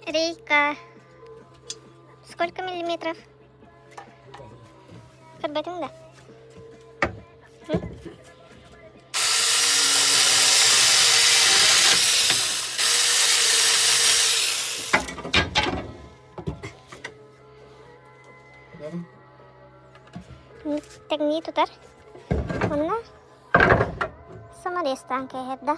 Рейка. Сколько миллиметров? Көрбөтүҥ да? Тэҥнии тутар. Онно саморезтаан кээһэр да.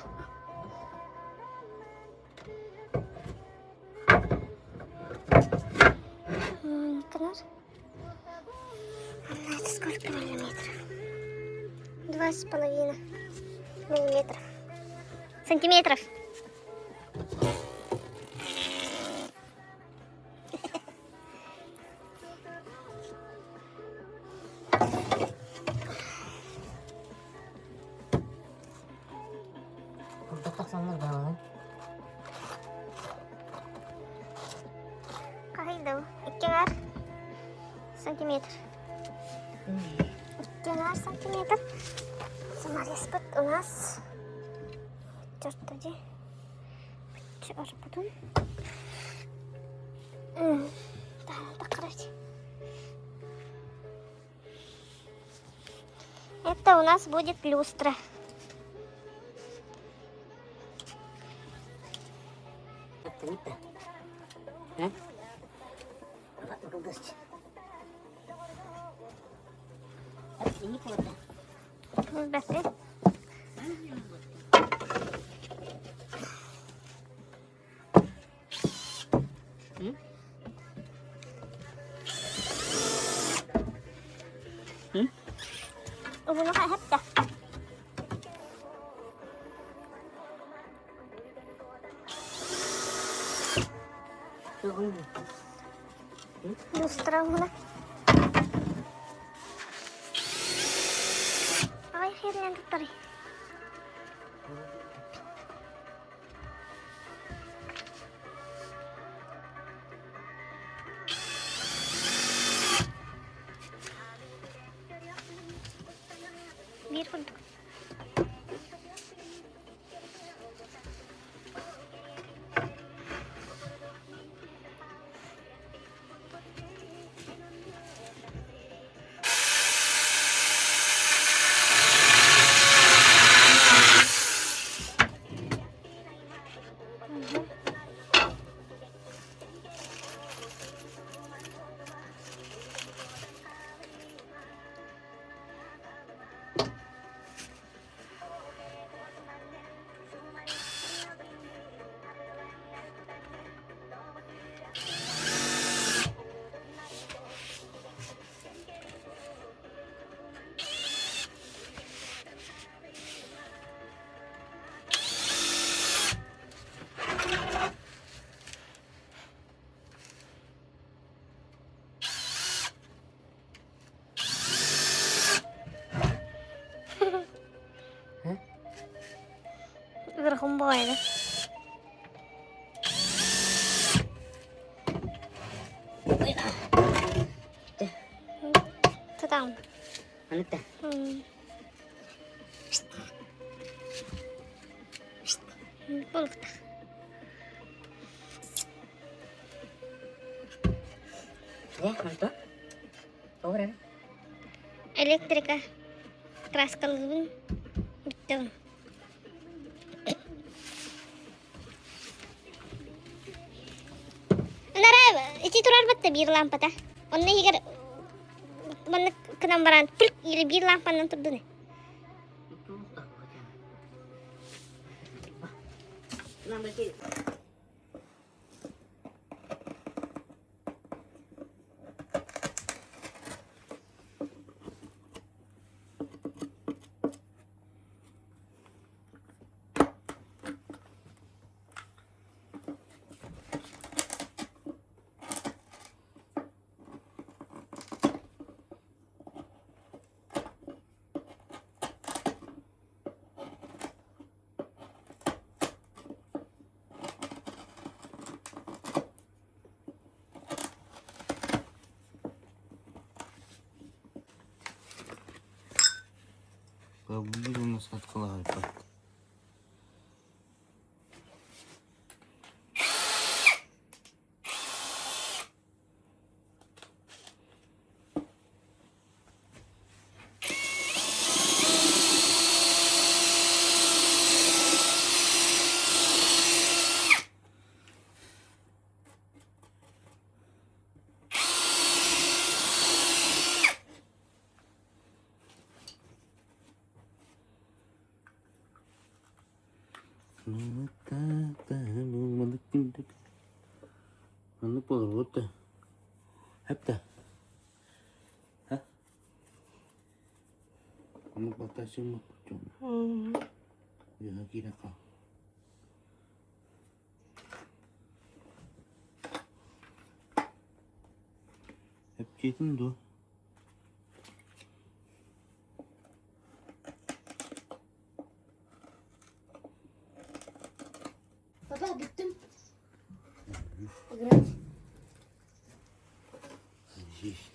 Это сколько миллиметров? 2,5 миллиметров. Сантиметров. Курдук тахсаннар баҕаны. Хаһый Икки сантиметр. Икки сантиметр. Саморезпыт у нас чертоди. Чорбутун. Это у нас будет люстра. Бэти. Уһуну хаһатта. Люстра уһуна. Ай хернен туттарый. Биир курдук. Верхом баҕайы. Тутаҕын. Аныта. Булуктах. Электрика краскалыыбын бүттүм. Ынара ити турар батта биир лампата. Онно иһигэр маннык кынан баран пүлк или биир лампанан турдун. Биир уонна саткалаһайбат. Маннык буолар да Хэп да Оннук балтааччы Үөһэ киирэн хаал. Эпчиэтин дуо? Папа, бүттүм. Играть. Здесь.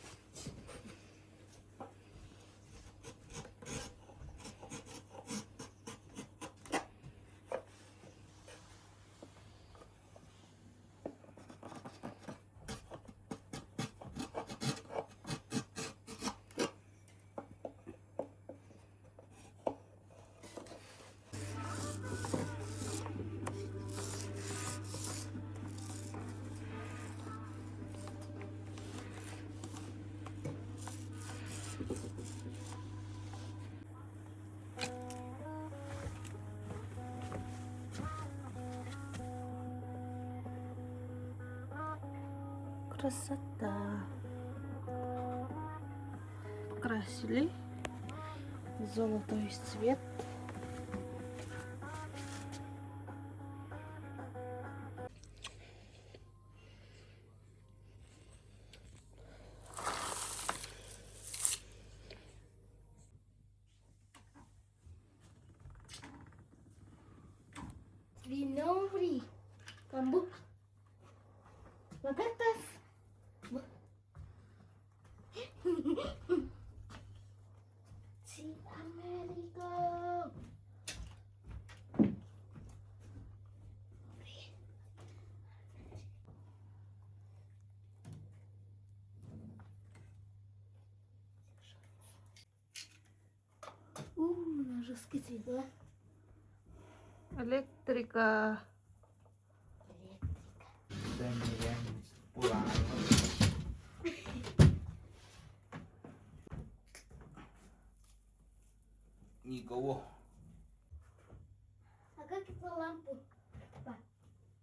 Красота. Красили золотой цвет. Свиноври. Бамбук. Лапетас. Америка. У, жесткий цвет, да? Электрика. Никого. А как это лампу? Папа?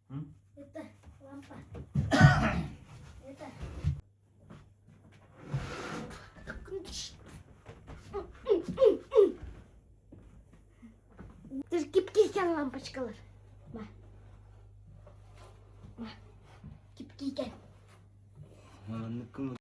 М? Это лампа. Это. Ты же кипкейкен лампочкалар. Ма. Ма. Кипкейкен. Маннык.